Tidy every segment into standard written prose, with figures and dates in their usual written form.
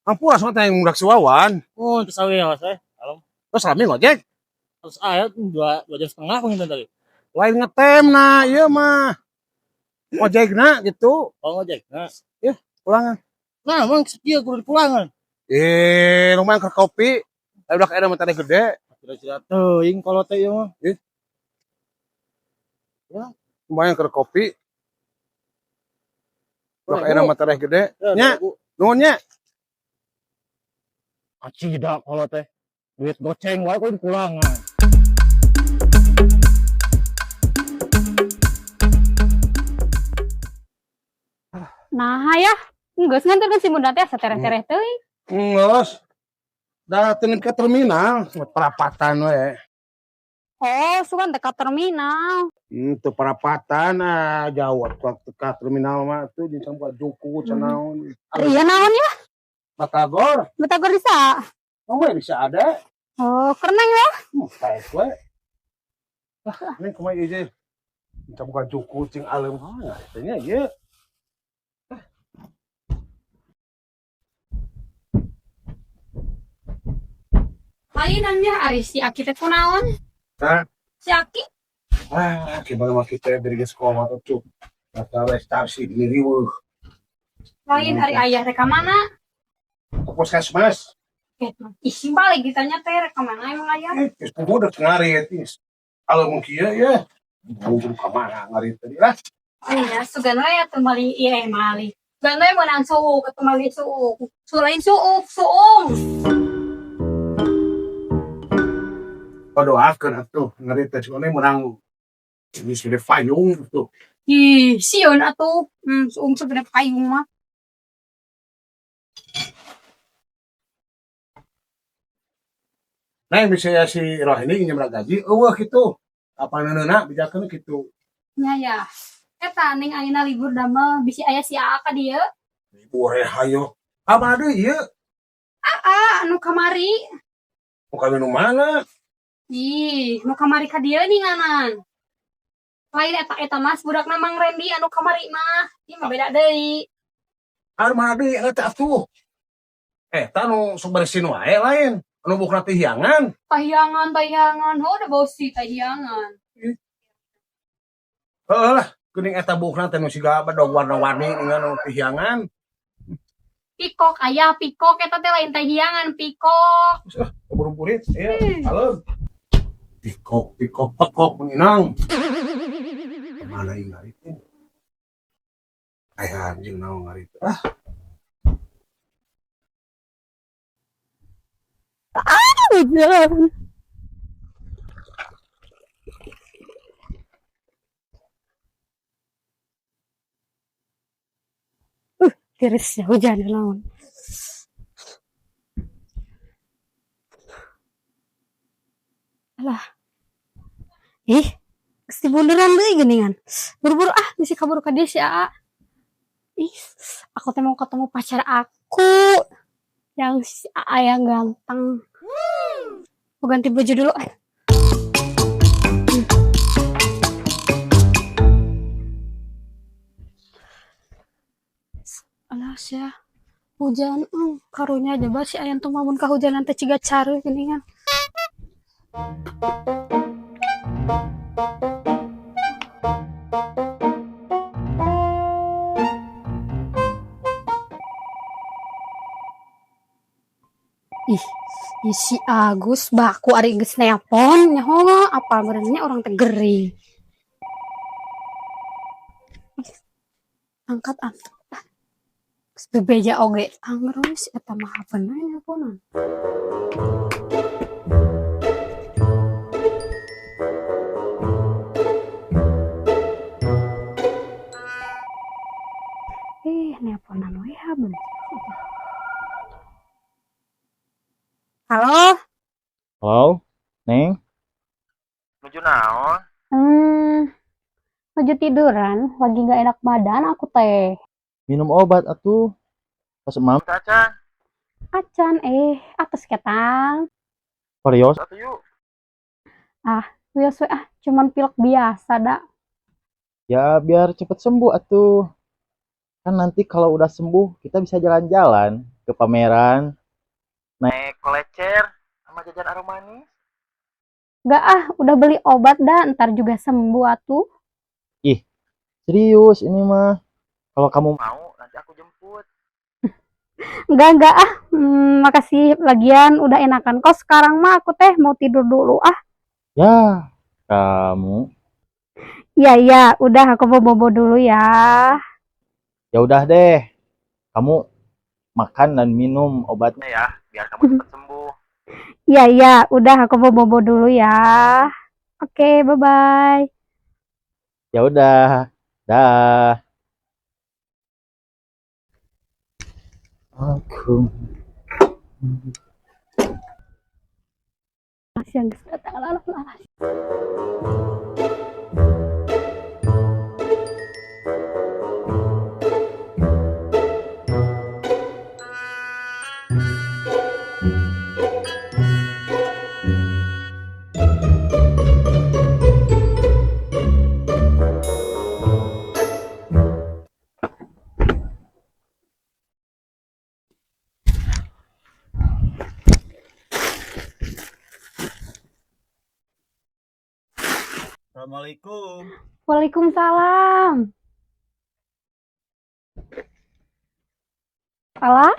Ampura soalnya teh ngudak si Wawan. Oh, terus awe ya, saya. Halo. Terus rame ngojek. Terus aya 2,5 jam penginten tadi. Lain ngetem nah, ieu mah. Ojekna gitu. Oh, ngojek. Nah, Pulangan. nah emang setia kudu dipulangan. Eh, lumayan ke kopi. Tapi udah kayak mata gede. Kira-kira teuing kalau teh ieu mah. Lumayan ke kopi. Udah kayak mata gede. Ya, Nya, nuhun nya. Acida kalau teh. Duit goceng wae kudu dipulangan. Nah ya, geus nganterkeun si Bunda teh satereh-tereh teuing. Ngelos. Datengin ke terminal, perapatan we. Oh, sugan teh ka terminal. Itu perapatan ah jauh atuh ke terminal mah tuh jeung buat juku canaon. Iya naon ya? Batagor, Batagor bisa. oh we bisa ada. Oh, kereneng ya. Kayak we. Lah, ini kumaha ieu je. Minta buka juku cing aleum ah, tanya ieu. Lain nya ari si Aki teh kunaon? Hah? Si Aki Ah, gimana mah kita dari sekolah tuh. Kata restasi di riweuh. Lain ari ayah teh ka mana? Ke puskesmas. Eh, ih, balik ditanya teh rek ka mana emang ayah? Eh, geus kudu udah ngarit. Kalau mungkin ya, ya. Mungkin ka mana ngarit tadi lah. Iya, sugan we atuh mali ieu eh mali. Sugan we meunang suuk atuh mali suuk. Su lain suuk, suung. Oh, doakeun atuh ngarit teh soalnya menang ini sudah payung tuh. Ih, sieun atuh. Suung segede payung mah. Nah, yang bisa ya si Rohini nyebrang gaji, eueuh gitu. Apa neuneuhna bijakeun gitu. Nya ya. Eta ning ayeuna libur damel bisi aya si Aa ka dieu. Libur hayo. Apa deui ieu? Aa anu kamari. Mau kawin nu mana? Ih, nu kamari ka dieu ninganan. Lain eta-eta mas budakna Mang Rendi anu kamari mah. Ieu mah beda deui. Anu mana deui eta atuh? Eta nu sok beresin wae lain. Anu bukna teh hiangan. Tahiangan, tahiangan. Oh, udah bosi tahiangan. Heeh lah, geuning eta bukna teh nu siga bedog warna-warni dengan nu hiangan. Pikok ayah, pikok eta teh lain tahiangan, pikok. Keburu-burit, iya, halo. Pikok, pikok, pekok menginang. Kemana yang ngarit ini? Ayah anjing naon ngarit. Ah, Hujan. Tiris ya hujan naon. Alah. Ih, geus dibunderan deui geuningan. Buru-buru ah, bisi kaburu ka dieu si Aa. Ih, aku teh mau ketemu pacar aku. Yang si Aa yang ganteng. Mau ganti baju dulu. Alah sia. Hujan, karunya aja bah si ayan tuh mamun kahujanan teh ciga careuh geuningan. Ih, ih, si Agus baku ari geus nelpon nyaho apa benernya orang teh gering. Angkat angkat. Ah, geus bebeja oge angger si eta mah bener nelponan. Ih, nelponan we bener. Halo? Halo, Neng. Nuju naon? Lagi tiduran, lagi nggak enak badan aku teh. Minum obat atuh. Pas mam Acan. Acan, atas ketang. Varios. Atuh yuk. Ah, wios we ah, cuman pilek biasa dak. Ya biar cepet sembuh atuh. Kan nanti kalau udah sembuh kita bisa jalan-jalan. Ke pameran. Naik kolecer sama jajan Arumanis. Gak ah, udah beli obat dah, ntar juga sembuh atuh. Ih, serius ini mah. Kalau kamu mau, nanti aku jemput. Enggak ah. Makasih, lagian udah enakan kok sekarang mah, aku teh mau tidur dulu ah. Ya, kamu. Iya, udah aku mau bobo dulu ya. Ya udah deh. Kamu makan dan minum obatnya ya, biar kamu cepat sembuh. Iya, udah aku mau bobo dulu ya. Oke, bye-bye. Ya udah. Dah. Aku Siang geus datang lah lah lah. Assalamualaikum. Waalaikumsalam. Alah.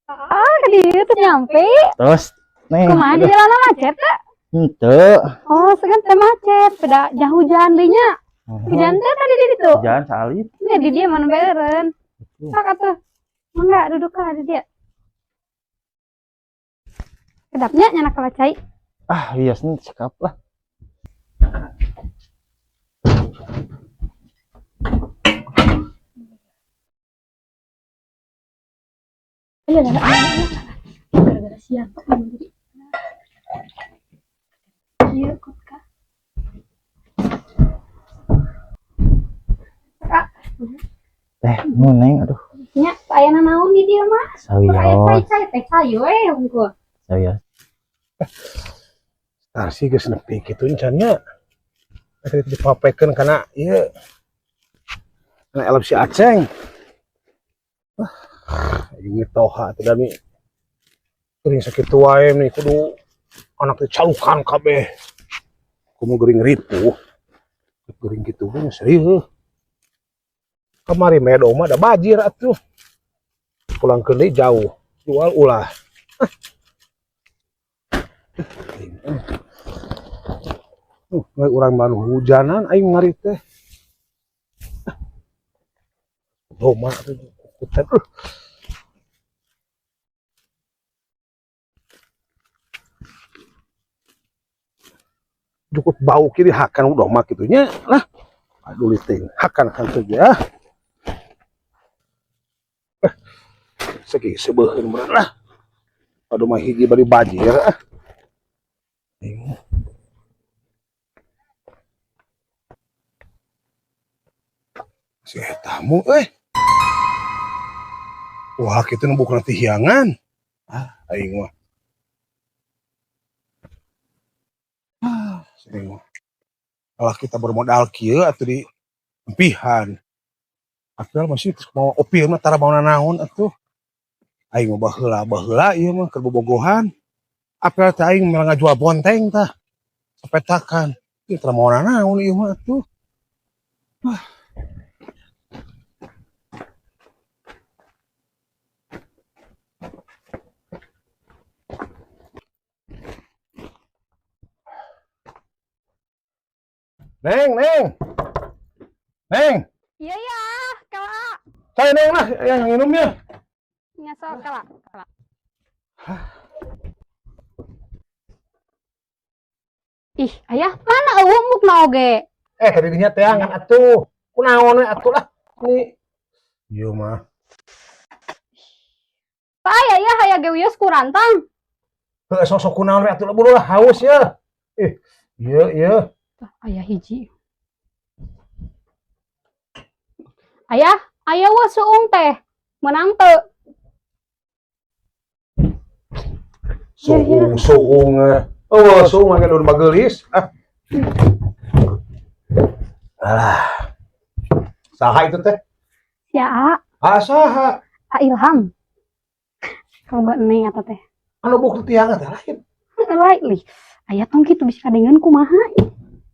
Ah, di itu nyampe. Terus, Neng. Kumaha di Aduh, jalan macet teh? henteu. Oh, segan teh macet, beda jauh hujan deui nya. Hujan teh tadi di ditu. Hujan salit. Ini di dia mana beureun. Sok atuh. Mangga duduk lah di dia. Kedapnya nyanak kalah cai. Ah, iya sih cekap lah. Iya, iya. Gara-gara siang kok jadi. Iya, kok kak. Kak, Teh, nu Neng, aduh. Nya, ayana naon di dia mah? Kok aya Sawios, cai-cai teh cai we hungkul. Sawios. Tarsi geus nepi kitu encan nya. Tadi dipapekeun kana ieu. Kana elep si Aceng. Wah, ini toha teh dami. Gering sakitu wae nih kudu anak teh calukan kabeh. Kumu gering ripuh. Gering kitu mah serius. Kamari medo mah da bajir atuh. Pulang ke deui jauh. Jual ulah. Urang mah hujanan aing ngari teh. Doma tuh kukutan. Cukup bau kiri hakan udah mah kitunya lah. Aduh liting hakan kan saja. Segi sebeuheun bener lah. Aduh mah hiji bari bajir ah. Si tamu eh. Wah, kitu nu bukan ti hiangan. Ah, aing mah. Ah, sering mah. Alah kita bermodal kieu atuh di empihan. Apel masih mau opil mah tara mau naon atuh. Aing mah baheula baheula ieu mah keur bobogohan. Apel teh aing malah ngajual bonteng tah. Sapetakan. Ieu tara mau naon ieu mah atuh. Ah. Neng, Neng. Neng. Iya, kala. Saya Neng lah yang minumnya. Nya sok kala. Kala. Ih, ayah mana eueuh mukna oge? Tadi dinya teh ngan atuh. Kunaon we atuh lah. Ini ieu mah. Pak aya ya aya ge wios ku rantang. Heuh sok-sok kunaon we atuh buru lah haus ya. Ih, ieu ieu. Tah, aya hiji. Ayah, aya wa suung teh. Menang teu? Suung suung. Oh, suung mah daun bageulis. Ah. Alah. Saha itu teh? Ya, Ah, saha? A Ilham. Kalau gak neng atau teh. Anu buk tiang teh lain. Lain lih. Aya tong kitu bisa kadengeun kumaha.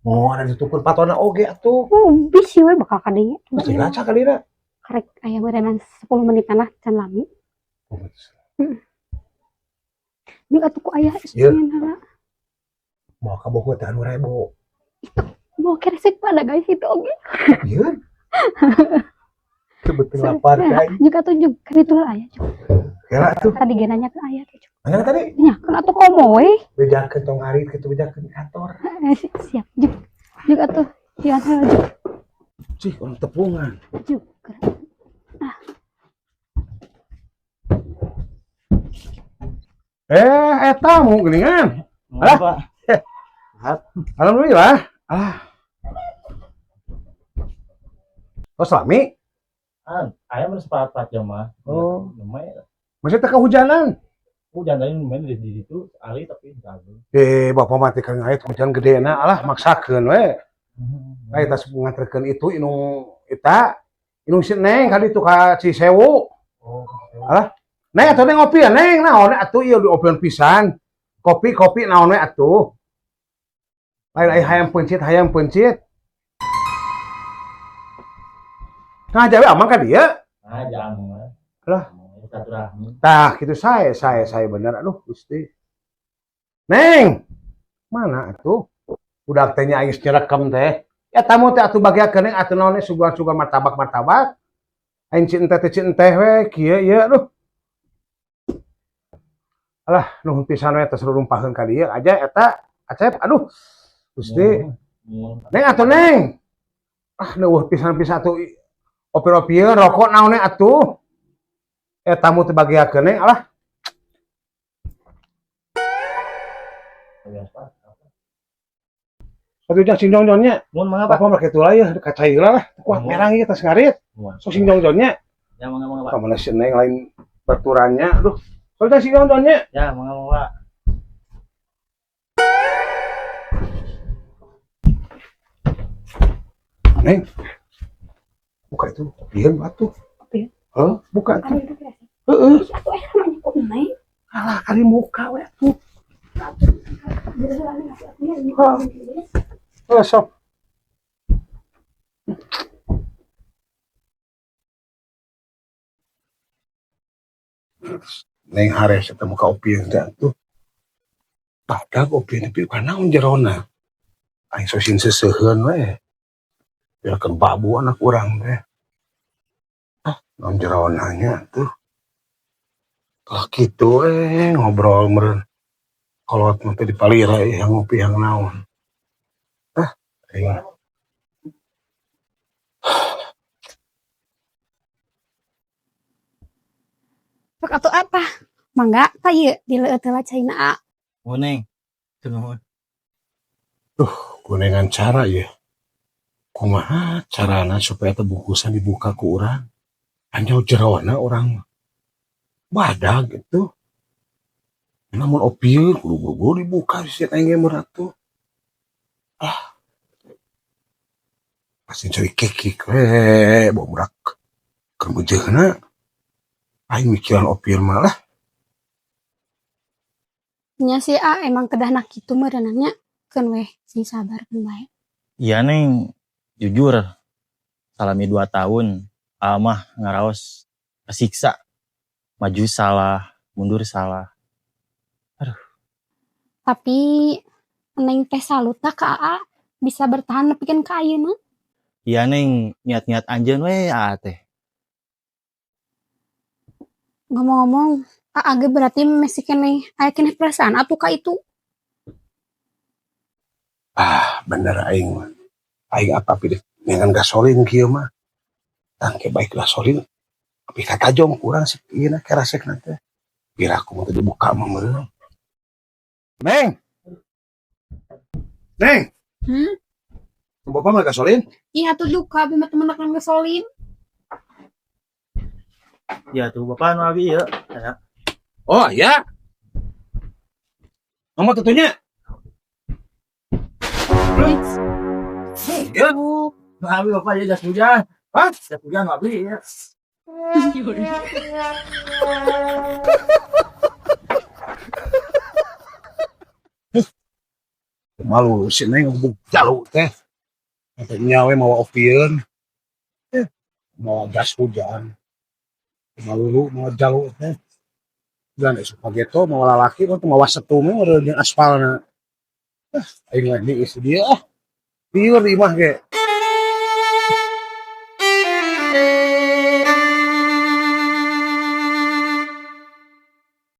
Oh, ada ditukur patona oge atuh. Oh, bisi we bakal kadenge. Mesti ngaca kali na. Karek aya berenan 10 menitan lah can lami. Juga atuh ku aya Iya. isieun heula. Mau kabogoh teh anu rebo. Mau keresek pada guys itu oge. Iya. Kebetulan lapar guys. Juga tuh juga karitu lah aya juga. Kira tuh. Tadi ge nanya ke aya tuh. Cuk. Mana tadi? Nya, kan atuh komo we. Bejakeun tong ngarit kitu bejakeun kantor. Siap juk. Juga tuh. Ya heula juk. Cih, orang tepungan. Juk. Eh, eta mu geuningan. Alah, Pak. Alhamdulillah. Ah. Oh, suami? Ah, ayam harus 4 jam mah. Oh. Lumayan. Masih teh kehujanan. Hujan tadi lumayan di situ ali tapi enggak. Eh, bapak mah teh ngait hujan gedena, alah maksakeun we. Ai tas nganterkeun itu inung eta, inung si Neng kali itu ka Cisewu. Oh. Alah. Neng atuh neng ngopi ya neng, naon atuh ieu diopian pisan. Kopi-kopi naon we atuh. Lain ai hayang peuncit, hayang peuncit. Nah, jawe amang ka dieu. Ah, jangan. Lah. Silaturahmi. Tah, gitu saya bener. Aduh, Gusti. Neng. Mana atuh? Budak teh nya aing nyerekem teh. Ya tamu teh atuh bagiakeun neng atuh naon suguhan-suguhan martabak-martabak. Aing cin teh cin teh we kieu ieu aduh. Alah, nuhun pisan we tos rumpaheun ka dieu aja eta Acep aduh. Gusti. Neng atuh neng. Ah, neueuh pisan-pisan atuh opir-opieun rokok naon atuh. Eh tamu teh bagiakeun neng alah. Atuh jang sing jongjonnya. Mun mangga, Pak. Apa mereka itu lah ya, kacai lah. Kuat merang ieu tas ngarit. Sok sing jongjonnya. Ya mangga mangga, Pak. Kamana si neng lain baturannya. Aduh. Sok jang sing jongjonnya. Ya mangga mangga, Pak. Neng. Buka itu, opieun atuh. Opieun? Heuh, buka atuh. Atuh itu keresek. Heeh. Atuh eh namanya kok neng. Alah, kali muka we atuh. Oh, sok. Neng hares eta muka opieun teh atuh. Badag opieun tapi kanaon jerona. Aing sosin seuseuheun we. Biarkan babu anak urang teh. Ah, naon jerona nya atuh. Lah kitu ngobrol meureun. Kolot mah teh dipalira yang ngopi yang naon. Ah, aing. Sok atuh apa? Mangga ka ieu dileueut heula caina A. Mun neng. Teu nuhun. Kuningan cara ya. Kumaha carana supaya teh bungkusan dibuka ku urang? Anjau jeroana urang mah. Badag gitu. Namun opieun kudu buru-buru dibuka si aing ge meureun atuh. Ah. Pasti cari kekik we, bawa budak keur meujeuhna. Aing mikiran opieun mah lah. Nya si A emang kedahna kitu meureunna nya. Keun weh, sing sabar keun bae. Iya neng, jujur salami 2 tahun amah ngaraos kesiksa. Maju salah, mundur salah. Aduh. Tapi neng teh salut tah ka AA bisa bertahan nepikeun ka ayeuna. Iya neng, niat-niat anjeun we AA teh. Ngomong-ngomong, AA ge berarti masih keneh aya keneh perasaan atuh ka itu. Ah, bener aing mah. Aing apa pilih dengan gasolin kieu mah. Tangke baik gasolin. Tapi katajong kurang sih ieu na kerasek teh. Pira aku mah teu dibuka mah meureun. Neng. Neng. Hmm? Bapak mah gasolin? Iya tuh duka abi mah temen makan gasolin. Ya tuh bapak anu abi ieu. Ya. Oh iya. Nomor tentunya. Ya. Nu abi bapak ya jas hujan. Hah? Jas hujan nu abi ya. Malu si Neng ngubuk jalu teh. Katanya we mawa opieun. Eh, mawa gas hujan. Malu mawa jalu teh. Dan esuk pageto mawa lalaki mah mawa setum we jeung aspalna. Ah, aing mah di isi dia ah. Lieur di imah ge.